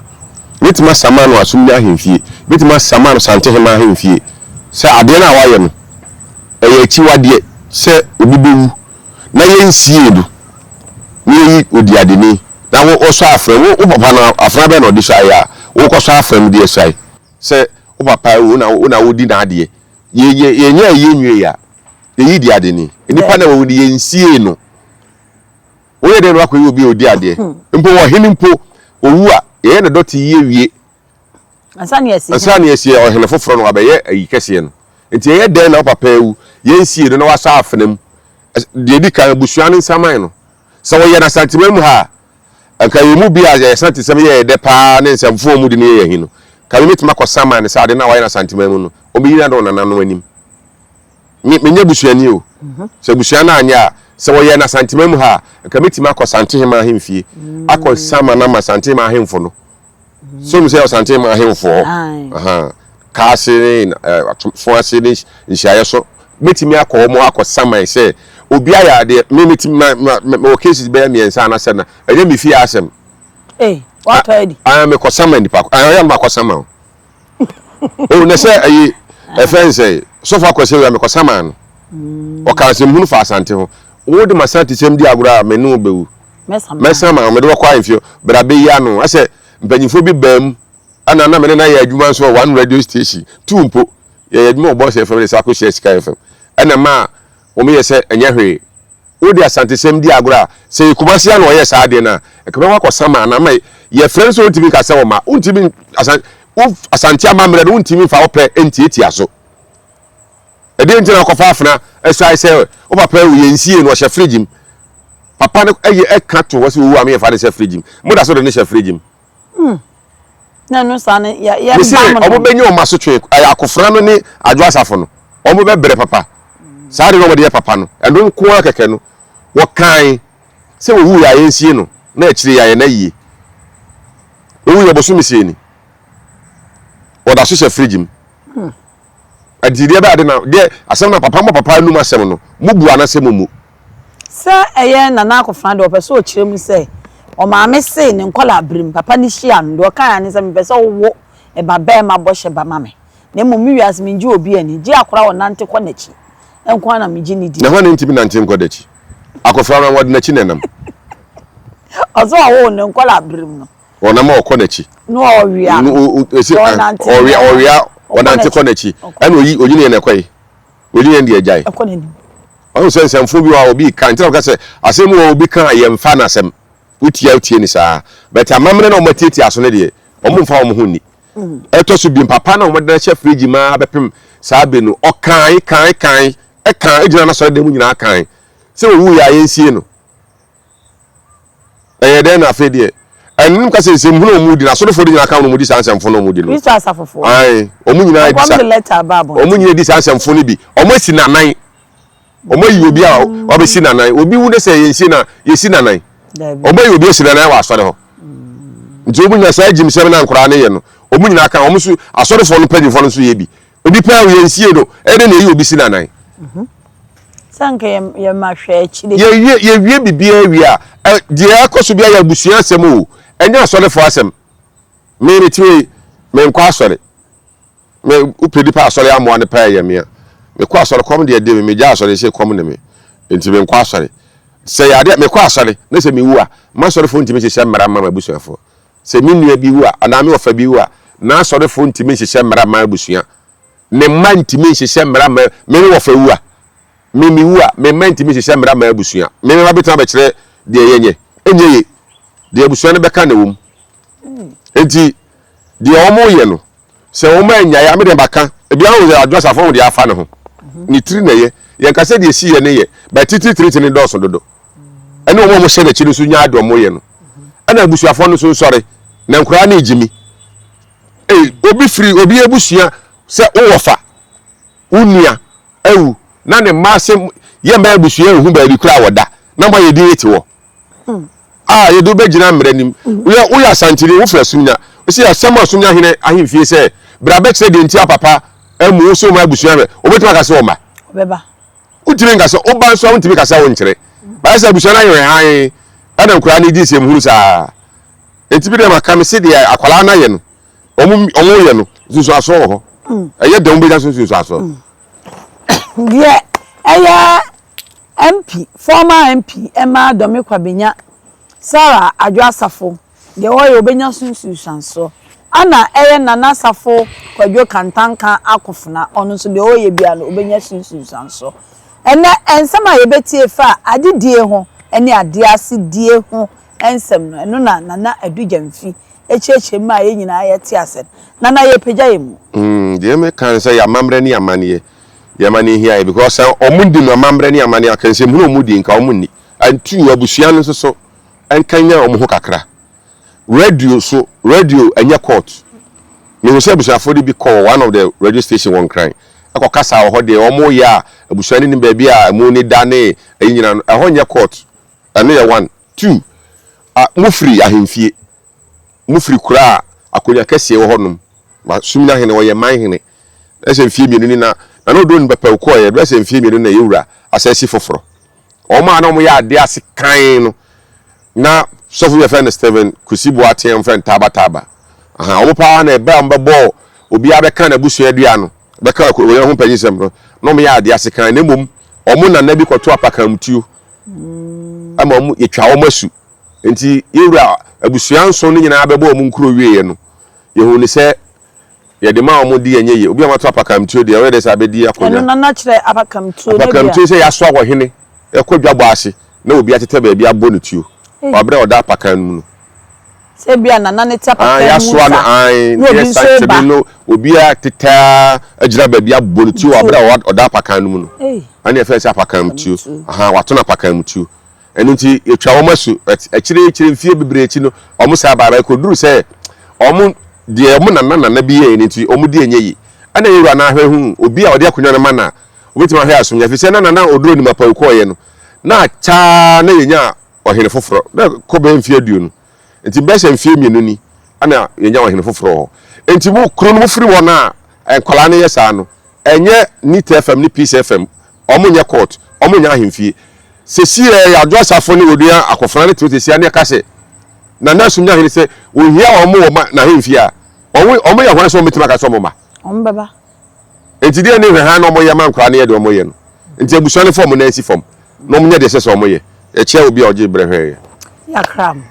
Yɛbɛtumi asaman no Asomnya ahemfie, yɛbɛtumi asaman no Santehema ahemfie, sɛ adeɛ no a wɔayɛ no, ɛyɛ akyiwadeɛ sɛ obi bɛwu na yɛnsiee no, na yɛyi odiadeni, na wo, wɔsɔ afra mu, wo papa no, afra bɛn na ɔde suaeɛ a wokɔsɔ afra mu de asuae? Sɛ wo papa awu, wo na, wo na wodi n'adeɛ. Yɛ, yɛ, yɛnyɛ ayie nwie a, yɛyi di ade ni. Nnipa na wawu no, yɛnsiee no. Woyɛ dɛn na woakɔyɛ obi a ɔdi adeɛ? Mpo ɔhene mpo, ɔwu a, yɛyɛ no dɔte yie wie. Ansa na yɛasie Ansa na yɛasie ɔhene foforɔ no, wabɛyɛ ayi kɛseɛ no. Nti ɛyɛ dɛn na wo papa awu, yɛnsiee no na wasɔ afena mu? Deɛ ɛdi kan, abusua no nsaman no. Sɛ wɔyɛ no Asanteman mu ha a, Anka yɛn mu bi a yɛn Asantesɛm yɛ yɛn dɛ paa ne nsɛmfo a wɔdi no yɛ yɛn ahi no, anka me mɛtumi akɔ saman no sɛ ade no a wɔayɛ no Asanteman mu no, wɔbɛyi no ada wɔn nananom anim. Me, menyɛ busuani o. Sɛ abusua no anyɛ a, sɛ wɔyɛɛ no Asanteman mu ha a, anka mɛtumi akɔ Santehema ahemfie akɔ saman ama Santehema ahemfo no. So mu sɛ Ɔsantehema ahemfo hɔ, Kaase ne Atomfo ase ne nhyiaeɛ so, mɛtumi akɔ wɔn akɔ saman sɛ obi ayɛ adeɛ, me mɛtumi ma ma mewɔ cases bɛyɛ mmiɛnsa anasɛ na ɛnyɛ me fie asɛm. Ee, watɔ adi. Ah, mekɔ saman nipa, ɔyɛ no makɔ saman o. O na sɛ ɛyi ɛfɛn sɛ sɔfo akɔsɛ wia mekɔ saman no. Ɔka asɛm hunu fa Asante ho. Wo de ma Asante sɛm di agorɔ a me ne wo bɛwu. Mɛsan ma mede wɔkɔ ahemfie bra bɛyi ano. Asɛ mpanyinfoɔ bi baa mu ɛna na me ne no ayɛ adwuma nso wɔ one radio station two mpo yɛyɛ adwuma wɔ Boss FM ne Sako Hyia Sika FM ɛna maa wɔn yɛ sɛ ɛnyɛ hwee. Wode Asantesɛm di agorɔ a, sɛ ɛyɛ Kumasi a na ɔyɛɛ saa adeɛ no a, ɛka bɛkɔ akɔsa ma anaa ma yɛfrɛ no sɛ ɔntumi nka sɛ ɔma. Wontumi Asan wo Asante amammerɛ no wontumi mfa wo pɛ ntiatia so. Ɛdeɛn nti na wokɔfa afena asuae sɛ wo papa awu yɛnsie no ɔhyɛ fridge mu. Papa no ɛyɛ ɛka to hɔ sɛ owu a meyɛfa no hyɛ fridge mu. Moda so de no hyɛ fridge mu. Hmm. Na ɛno saa no yɛ yɛ Mese bam no. wɔn bɛnya wɔn asotwe ɛyɛ akofena no ne adwo asafo no wɔn bɛbrɛ papa saa de na wɔde yɛ papa no ɛno nko ara kɛkɛ no wɔkan sɛ owu yɛ a yɛnsie no na akyire yɛ ayɛ no ayie owu yɛ bosome sie ni wɔda so hyɛ fridge mu. Hmm. Nti deɛ bɛyɛ ade na deɛ asɛm na papa mo papa anum asɛm no mo bu anasɛ mo mu. Sɛ ɛyɛ Nana Akofena deɛ ɔpɛ sɛ ɔkyerɛ mu sɛ ɔmaame see ne nkwadaa berem papa no hyia no deɛ ɔkaeɛ ara ne sɛ mepɛ sɛ wowo ɛba bɛɛma bɔhyɛ ba ma me na mmom me wiase mengye obi ani gye akora a ɔnante kɔ n'akyi nko ara na megye no di. Na hwan na ntumi nante nkɔ n'akyi? Akofena no ɔde n'akyi na ɛnam. Ɔsɛ ɔwoo ne nkwadaa berem no. Ɔnam a ɔkɔ n'akyi. Na ɔwea no. Ɔnante. Ɔwea ɔwea ɔnante kɔ n'akyi. Ɛna oyi onyini yɛn ɛkɔ yi. Onyini yɛn deɛ agyae. Ɛkɔ n'anim. Ɔhu sɛ nsɛmfo bi wɔ a obi ka nti na ɔka sɛ asɛm wɔ obi ka a yɛmfa n'asɛm. Wotia wotie ne saa. But amammerɛ na wɔn atiatia so no deɛ wɔn mfa wɔn ho nni. Ɛtɔ so bi papa na wɔn de ahyɛ fridge mu ara bɛpem saa bere no ɔkan kan kan ɛkan egyina n'asɔre dan mu nyinaa kan sɛ owu yɛ a yɛnsie no. Ɛyɛ dɛn na afei deɛ ɛnum ka sɛ nsɛmhunu a wɔn di na asɔrefoɔ de nyinaa ka wɔn di saa nsɛmfo no wɔn di no. Kristo asafofoɔ. Ayi wɔn nyinaa di sa wɔn nyinaa di saa nsɛmfo no bi wɔn asi nanan wɔn ayi obi a wɔabɛsi nanan obi wu ne sɛ yɛnsi na yɛsi nanan wɔn ayi obi asi nanan wɔ asɔre hɔ nti wɔn nyinaa saa gyimsɛm na nkoraa no yɛ no wɔn nyinaa ka wɔn nso asɔrefoɔ no mpanyinfoɔ no nso yɛ bi Onipa a yɛnsie no, ɛdɛn na ɛyi obi si n'anan? Mhm. Sɛ anka yɛma hwɛ akyire. Yɛwie yɛwie biribiara wie a, deɛ ɛkɔ so biara yɛ abusua asɛm o, ɛnyɛ asɔrefoɔ asɛm. Me mete wei, menkɔ asɔre. Me wopɛ nipa asɔre amoa no paa yɛ mea. Mekɔ asɔre kɔm deɛ de me, megya asɔre sɛ kɔm ne me. Nti menkɔ asɔre. Sɛ yɛ adeɛ mekɔ asɔre na sɛ mewu a, m'asɔrefoɔ ntumi nhyehyɛ mmara mma m'abusuafoɔ. Sɛ me nua bi wu a, anaa me wɔfa bi wu a, n'asɔrefo ntumi nhyehyɛ mmara mma abusua. Ne mma ntumi nhyehyɛ mmara mma me me wɔfa wu a, me mewu a, me mma ntumi nhyehyɛ mmara mma abusua. Me mma bɛtumi abɛkyerɛ deɛ yɛnyɛ. Ɛnyɛ ye. Deɛ abusua no bɛka na ɛwɔ mu. Enti, deɛ wɔyɛ no, Sɛ wɔn annyae a, me deɛ maka. Ebi ahu sɛ Adwo Asafo ho deɛ afa ne ho. Ne tiri na ɛyɛ. Yɛnka sɛ deɛ ɛsi yɛ ne yɛ, but titiri ne dɔɔso dodo. Ɛne wɔn a wɔhyɛ n'akyi no nso nya adeɛ wɔn yɛ no. Ɛna abusuafoɔ no nso nsɔre. Na nkoraa no gyimi. Ei, obi firi obi abusua sɛ wowɔ fa, wo nua awu, na ne mma ase yɛ mma abusua nhu baabi koraa wɔda, na moayɛ din te hɔ. a yɛde wo bɛgyina mmara anim. Woyɛ woyɛ Asanteni, wofiri Asumnya. Wosi asɛm Asumnya hene ahemfie sɛ, bra bɛkyerɛ deɛ nti a papa amu wo sɛ woma abusua hwɛ. Wobɛtumi aka sɛ ɔma? Ɔbɛba. Wontumi nka sɛ woba nso a wontumi ka sɛ wonkyerɛ. Bayɛ sɛ abusua no ayɛ hann ɛna nkwadaa no di nsɛmhunu saa. Enti bi deɛ maka me se deɛ akwadaa no ayɛ no, wɔn wɔn yɛ no, nsunsuansoɔ wɔ hɔ. Ɛyɛ dɛn wobɛnya so nsunsuansoɔ. Deɛ ɛyɛ MP, former MP ma Dome Kwabenya, Sarah Adwo Asafo, deɛ ɔyɛ ɔbɛnya so nsunsuansoɔ. Ɛna ɛyɛ Nana Asafo Kwadwo Kantanka Akofena, ɔno nso deɛ ɔyɛ biara no ɔbɛnya so nsunsuansoɔ. Ɛnnɛ nsɛm a yɛbɛtie fa adedie ho ne adeɛ ase die ho nsɛm no, ɛno na Nana Adu Gyamfi kyerɛkyerɛ mu a yɛn nyinaa yɛte ase no. Nana yɛpagya yɛn mu. Deɛ meka ne sɛ yɛn amammerɛ ne yɛn amanneɛ Yɛ ma no hia yɛ because sɛ ɔmo nim amammerɛ ne amanneɛ anka nsɛmhunu a ɔmo di nka ɔmo nni. And two, abusua no nso so nkanyan ɔmo ho kakra. Radio so, radio ɛnyɛ court. Mehu sɛ abusuafoɔ no bi kɔɔ one of the radio station wɔ Nkran ɛkɔ kasa wɔ hɔ deɛ ɔmo yɛ a abusua no nim baabi a ɛmu no da ne ɛyi nyinaa no, ɛhɔ nyɛ court. Ɛno yɛ one. Two, a mo firi ahemfie. Mofiri kuro a akonnwa kɛseɛ wɔ hɔnom. Ma Sumina hene, ɔyɛ man hene. Bɛyɛ sɛ mfeɛ mmienu ni na Nana Oduro Nbɛpɛw kɔeɛ. Bɛyɛ sɛ mfeɛ mmienu na yɛwura asan asi foforɔ. Wɔn a na wɔyɛ adeɛ ase kan no, na sɔfo bi a yɛfrɛ no Stephen Kwesi Boateng a wɔfrɛ no Taaba Taaba. Aha, wɔn paa na ɛbɛ a wɔbɛbɔɔ obiara bɛka n'abusua dua no, bɛka wɔn ho mpanyinsɛm no, na wɔyɛ adeɛ ase kan. Na mmom, wɔn nana bi kɔto apakamtuo ma wɔn, yɛtwa wɔn asu. Enti yɛn wura abusua nson no nyinaa bɛbɔɔ wɔn nkuro wieeɛ no, yɛhuu no sɛ yɛde ma wɔn di ɛnyɛ yie. Obi a wato apakamtuo deɛ, ɔyɛ dɛ sɛ abɛdi akonnwa. Ɛno na na kyerɛ apakamtuo no bia. Apakamtuo sɛ yɛasoa ɔhene. Ɛkɔ dwabɔ ase na obi atetɛ baabi abɔ ne tuo wɔ abere a ɔda apakan no mu no. Sɛ ebia nana no te Ah, apakan mu yɛasoa no sa ae, na obi yɛsa nso reba. kyɛbe no, obi atetɛ agyina baabi abɔ ne tuo wɔ abere a ɔda apakan no mu no. Ei. Ɛne yɛfrɛ no sɛ apakan mu tuo. Tuo. Aha, wato no apakan mu tuo. Ɛno nti yɛtwa wɔn asu, but akyire akyire mfie bebree akyi no, wɔn saa baa bɛkɔduru sɛ wɔn deɛ wɔn nana nana bi yɛɛ no nti wɔn di ɛnyɛ yie. Ɛna yɛn wura no ahwɛ hu obi a ɔde akonnwa no ma no a, obetumi ahwɛ asomdwoe efisɛ na nana oduro nim apawu kɔɔeɛ no na akyɛ ara na yɛnya ɔhene foforɔ na kɔ bɛyɛ mfeɛ aduonu nti bɛyɛ sɛ mfeɛ mmienu ni ɛna yɛnya ɔhene foforɔ wɔ hɔ nti mo kuro no mo firi hɔ no a nkwadaa no yɛ saa no ɛnyɛ Neat FM ne Peace FM wɔn nyɛ court wɔn nyɛ ahemfie sɛsi yɛ Adwo Asafo ne Onua Akofena ne te sɛsi a ne ɛka sɛ Nana Asumnya hene sɛ ohia wɔn wɔ n'ahemfie a wɔn wɔn yɛ hwan sɛ wɔn bɛtumi aka sɛ wɔn ma wɔn bɛba. Enti deɛn ne nhwɛhan na wɔyɛ ma nkwadaa no yɛ deɛ wɔyɛ no? Enti abusua no fa wɔn nan si fam na wɔnyɛ deɛ ɛsɛ sɛ wɔyɛ. Yɛkyia obi a ɔgyee berɛ hwɛeɛ. Yɛakra mo.